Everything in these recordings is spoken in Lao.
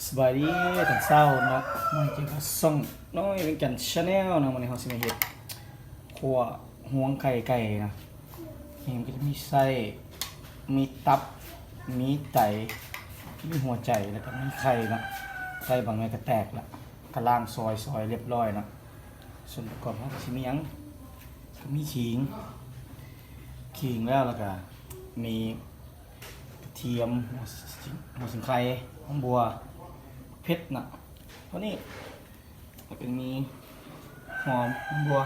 ສະບາຍດີຕອນເຊົ້າເນາະ ມາເຈີກັບຊ່ອງນ້ອຍວຽງຈັນ Channel ເນາະ. ມື້ນີ້ເຮົາຊິມາເຮັດຂົ້ວຮວງໄຂ່ໄກ່ນະ. ນີ້ມັນກໍຈະມີໄສ້ ມີຕັບ ມີໄຕ ມີຫົວໃຈ ແລ້ວກໍມີໄຂ່ເນາະ. ໄກ່ບາງໜ່ວຍກໍແຕກລະ ກໍລ້າງຊອຍ ຊອຍລຽບຮ້ອຍເນາະ. ສ່ວນປະກອບເຮົາກໍຊິມີຫຍັງ? ກໍມີຂີງ ຂີງແລ້ວ ແລ້ວກໍມີກະທຽມ ຫົວສິງໄຄ ຫອມບົວ ເຜັດເນາະ ເທົ່ານີ້. ແລ້ວກໍມີຫອມ ຫອມບົວ.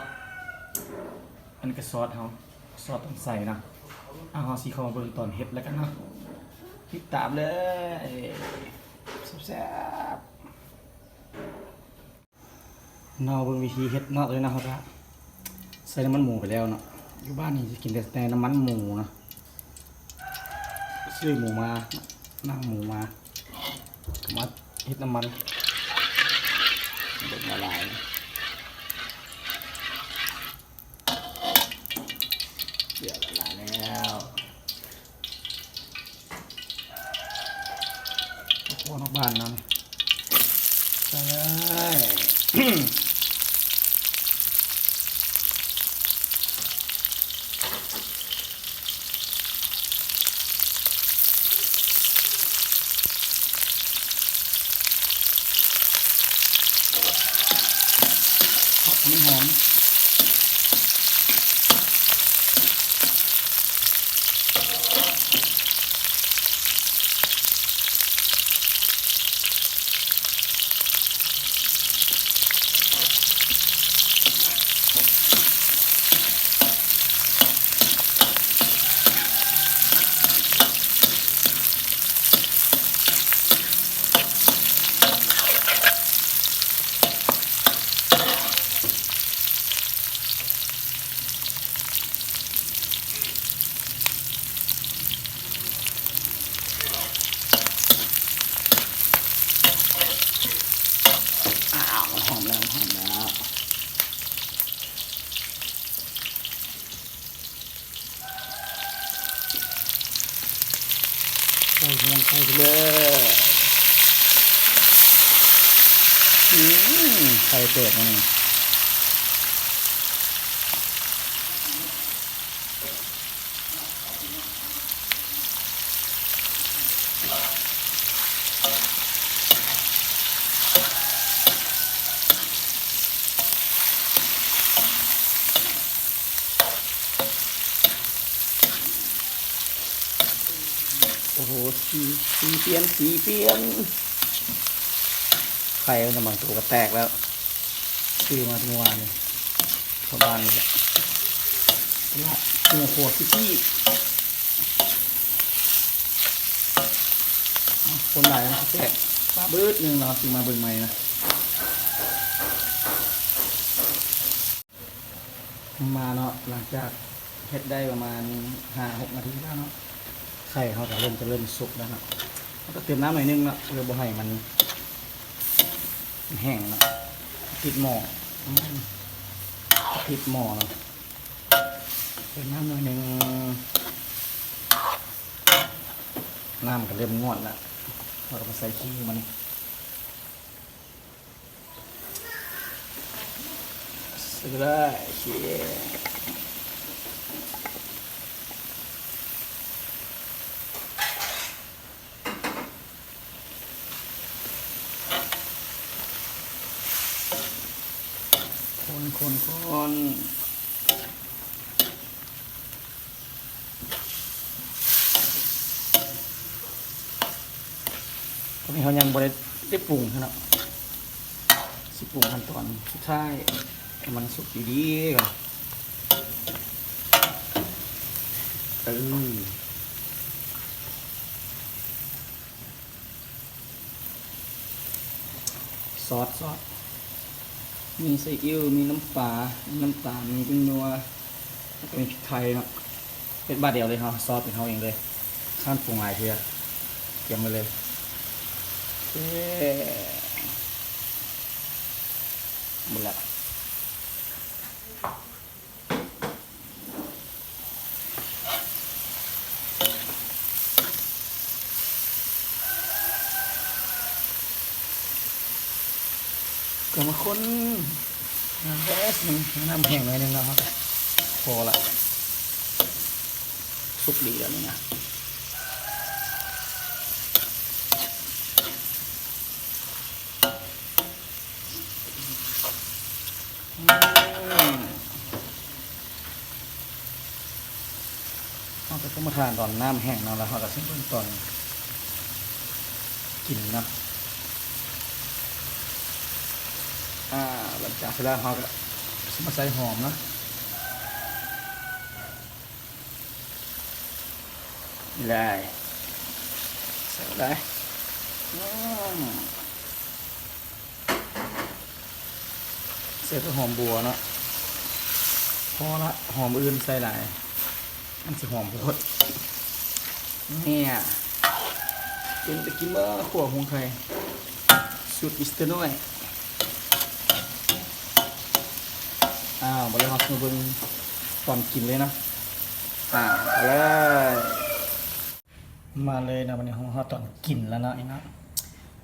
ອັນນີ້ກໍຊອດເຮົາ ຊອດຕ້ອງໃສ່ເນາະ. ເອົາ ເຮົາຊິເຂົ້າມາເບິ່ງຕອນເຮັດແລ້ວກັນເນາະ ຕິດຕາມເລີຍ ແຊບໆ. ເນາະ ເບິ່ງວິທີເຮັດເນາະ. ໂຕນີ້ເນາະ ເຮົາກະໃສ່ນ້ຳມັນໝູໄປແລ້ວເນາະ. ຢູ່ບ້ານນີ້ຈະກິນແຕ່ນ້ຳມັນໝູເນາະ. ຊື້ໝູມາ ໜັງໝູມາ ມາເຮັດນ້ຳມັນ ເບິ່ງລະລາຍ. ເດືອດຫຼາຍແລ້ວ ຄົວນອກບ້ານນຳ ໃສ່ເລີຍ. ເພາະມັນຫອມ. ອ້າວ ມັນຫອມແລ້ວ ມັນຫອມແລ້ວ. ໃສ່ຫວງໄຂ່ໄປເລີຍ. ອືມ ໄຂ່ແຕກແລ້ວນີ້. ໂອ້ໂຫ ສີ ສີປ່ຽນ ສີປ່ຽນ. ໄຂ່ມັນນະ ບາງໂຕກໍແຕກແລ້ວ ຊື້ມາແຕ່ມື້ວານນີ້ ຊາວບ້ານນີ້ແຫຼະ ເພາະວ່າຫົວຄົວຂີ້ປີ້. ຄົນຫຼາຍມັນຊິແຕກ ປາບຶດໜຶ່ງເນາະ ຊື້ມາເບິ່ງໃໝ່ນະ. ມາເນາະ ຫຼັງຈາກເຮັດໄດ້ປະມານຫ້າຫົກນາທີແລ້ວເນາະ ໄຂ່ເຮົາກໍເລີ່ມ ຈະເລີ່ມສຸກແລ້ວເນາະ. ເຮົາກໍເຕີມນ້ຳໜ້ອຍໜຶ່ງເນາະ ເພື່ອບໍ່ໃຫ້ມັນແຫ້ງເນາະ ຕິດໝໍ້ ອືມ ຕິດໝໍ້ເນາະ. ເຕີມນ້ຳໜ້ອຍໜຶ່ງ ນ້ຳກໍເລີ່ມງອດແລ້ວ ເຮົາກໍມາໃສ່ຂີ້ໝູມັນ. ໃສ່ໄປເລີຍ ໂອເຄ ຄົນໆໆ. ຕອນນີ້ເຮົາຍັງບໍ່ໄດ້ ໄດ້ປຸງເນາະ ຊິປຸງຂັ້ນຕອນສຸດທ້າຍ ໃຫ້ມັນສຸກດີໆກ່ອນ ເອີ. ຊອດ ຊອດ ມີຊີອິ້ວ ມີນ້ຳປາ ມີນ້ຳຕານ ມີແປ້ງນົວ ແລ້ວກໍມີພິກໄທເນາະ. ເຮັດບາດດຽວເລີຍເຮົາ ຊອດເປັນເຮົາເອງເລີຍ ຂ້ານປຸງຫຼາຍເທື່ອ ກຽມໄວ້ເລີຍ. ເອີ ໝົດແລ້ວ. ເ ກໍມາຄົນ ນ້ຳແດດໜຶ່ງ ນ້ຳແຫ້ງໜ້ອຍໜຶ່ງເນາະ ພໍລະ ສຸກດີແລ້ວນີ້ນະ. ອືມ ເຮົາກໍຈະມາທາຕອນນ້ຳແຫ້ງເນາະ ແລ້ວເຮົາກໍຊິເບິ່ງຕອນກິນເນາະ. ອ່າ ຫຼັງຈາກເສັດແລ້ວ ເຮົາກໍຊິມາໃສ່ຫອມເນາະ. ນີ້ເລີຍ ໃສ່ເລີຍ. ອືມ ໃສ່ແຕ່ຫອມບົວເນາະ ພໍລະ ຫອມອື່ນໃສ່ຫຼາຍ ມັນຊິຫອມໂພດ. ເປັນຕາກິນບໍ່ ຂົ້ວຫົວໄຂ່ ສູດມິສເຕີນ້ອຍ. ອ້າວ ບັດນີ້ເຮົາຊິມາເບິ່ງຕອນກິນເລີຍເນາະ. ອ່າ ເອົາເລີຍ ມາເລີຍເນາະ. ບັດນີ້ເຮົາ ເຮົາຕອນກິນແລ້ວເນາະ ນີ້ເນາະ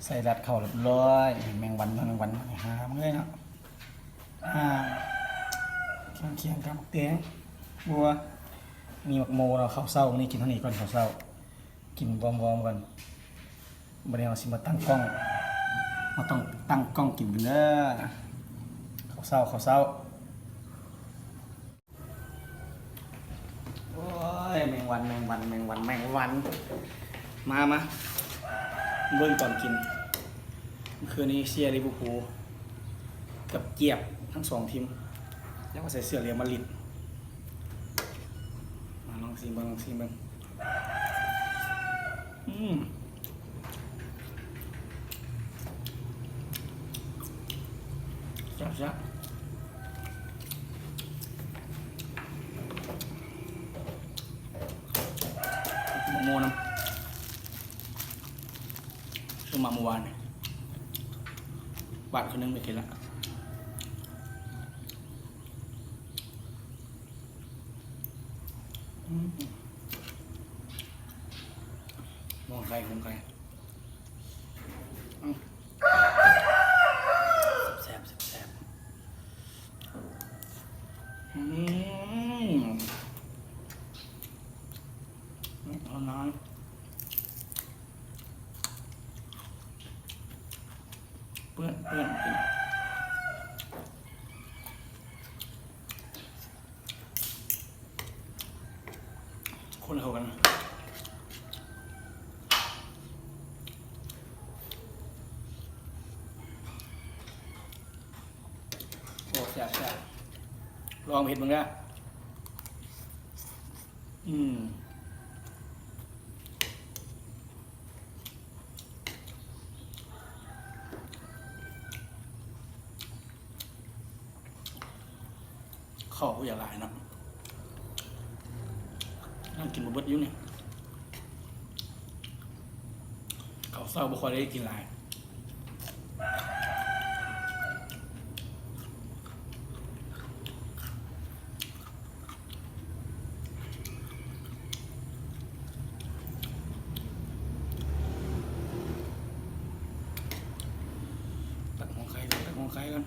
ໃສ່ລາດເຂົ້າຮຽບຮ້ອຍ. ແມງວັນ ແມງວັນ ຫາມາເລີຍເນາະ. ອ່າ ຄຽງໆກັບໝາກແຕງ ບົວ ມີໝາກໂມເນາະ. ເຂົ້າເຊົ້າມື້ນີ້ກິນເທົ່ານີ້ກ່ອນ ເຂົ້າເຊົ້າ ກິນວອມໆກ່ອນ. ບັດນີ້ເຮົາຊິມາຕັ້ງກ້ອງ ເຮົາຕ້ອງຕັ້ງກ້ອງກິນກັນເດີ. ເຂົ້າເຊົ້າ ເຂົ້າເຊົ້າ. ໂອ້ຍ ແມງວັນ ແມງວັນ ແມງວັນ ແມງວັນ. ມາ ມາ ເບິ່ງຕອນກິນ. ມື້ຄືນນີ້ເຊຍລິເວີພູກັບຈຽບ ທັງສອງທີມ ແລ້ວກໍໃສ່ເສື້ອຣຽວມາດຣິດ. ມາ ລອງຊີມເບິ່ງ ລອງຊີມເບິ່ງ. ອືມ ແຊບໆ. ໝາກໂມນຳ ຊື້ມາມື້ວານນີ້ ບາດຄືໜຶ່ງໄປກິນລະ. ອືມ ຫົວໄຂ່ ຫົວໄຂ່. ອືມ ແຊບໆ ແຊບໆ. ອືມ ເອົາໜ້ອຍ ເປື້ອນ ເປື້ອນ ກິນ. ຄົນເຂົ້າກັນ. ໂອ້ ແຊບໆ. ລອງເຮັດເບິ່ງເດີ. ອືມ. ເຂົ້າບໍ່ຢາກຫຼາຍເນາະ ຍັງກິນບໍ່ເບິດຢູ່ນີ້ ເຂົ້າເຊົ້າບໍ່ຄ່ອຍໄດ້ກິນຫຼາຍ. ຕັກຫົວໄຂ່ກ່ອນ ຕັກຫົວໄຂ່ກ່ອນ.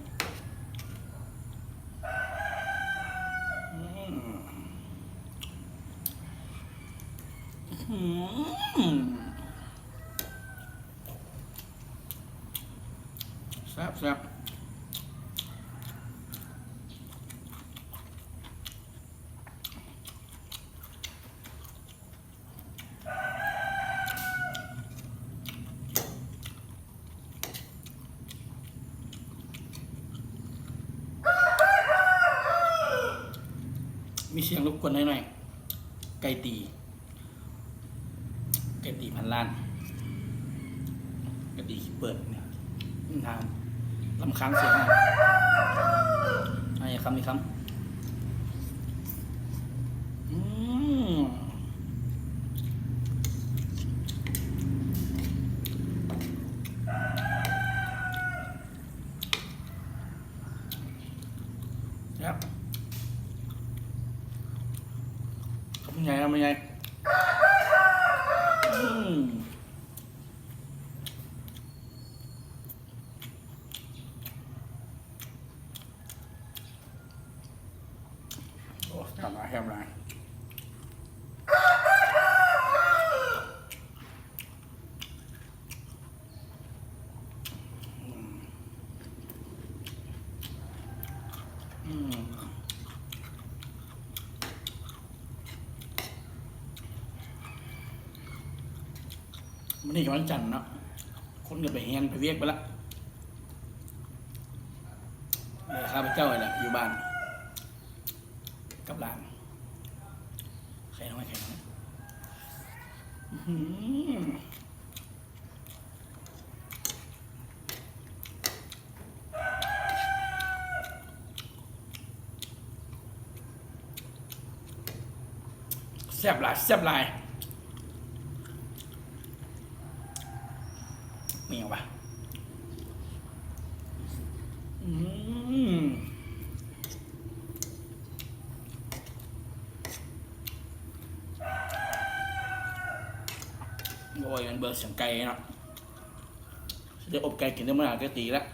ອືມ ອືມ ແຊບໆ. ມີສຽງລົບກວນໜ້ອຍໆ ໄກ່ຕີ. ກະຕີພັນລ້ານ ກະຕີຂີ້ເປີດນີ້ ມັນທາງລຳຄານສຽງນະ. ເອົາອີກຄຳ ອີກຄຳ. ອືມ ແຊບ ຄຳໃຫຍ່ ຄຳໃຫຍ່. ອືມ ອືມ ແຊບ ແຊບຫຼາຍ ແຊບຫຼາຍ. ມື້ນີ້ກໍວັນຈັນເນາະ ຄົນກໍໄປຮຽນໄປວຽກໄປລະ ເຫຼືອຂ້າພະເຈົ້ານີ້ແຫຼະຢູ່ບ້ານກັບຫຼານ. ໄຂ່ນ້ອຍ ໄຂ່ນ້ອຍ. ແຊບຫຼາຍ ແຊບຫຼາຍ. ມີຫຍັງວະ? ອືມ ໂອ້ຍ ມັນເບີສຽງໄກ່ເນາະ. ຊິໄດ້ອົບໄກ່ກິນໄດ້ມື້ໜ້າ ໄກ່ຕີແລ້ວ.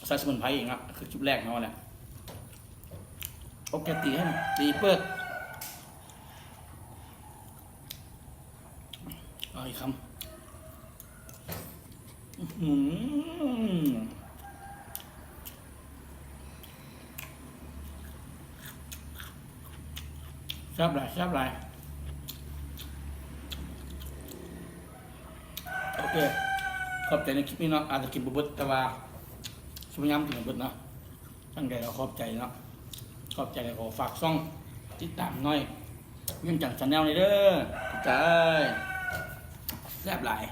ໃສ່ສະໝຸນໄພອີກເນາະ ຄືຄລິບແລກເຮົາແຫຼະ. ອົບໄກ່ຕີໃຫ້ມັນຕີເປີດ. ເອົາອີກຄຳ. ອືມ ແຊບຫຼາຍ ແຊບຫຼາຍ. ໂອເຄ ຂອບໃຈໃນຄລິບນີ້ເນາະ ອາດຈະກິນບໍ່ເບິດ ແຕ່ວ່າຊິພະຍາຍາມກິນໃຫ້ເບິດເນາະ. ຈັ່ງໃດກໍຂອບໃຈເນາະ ຂອບໃຈ ແລ້ວກໍຝາກຊ່ອງຕິດຕາມນ້ອຍວຽງຈັນແຊນແນວນີ້ເດີ. ຂອບໃຈ. ແຊບຫຼາຍ.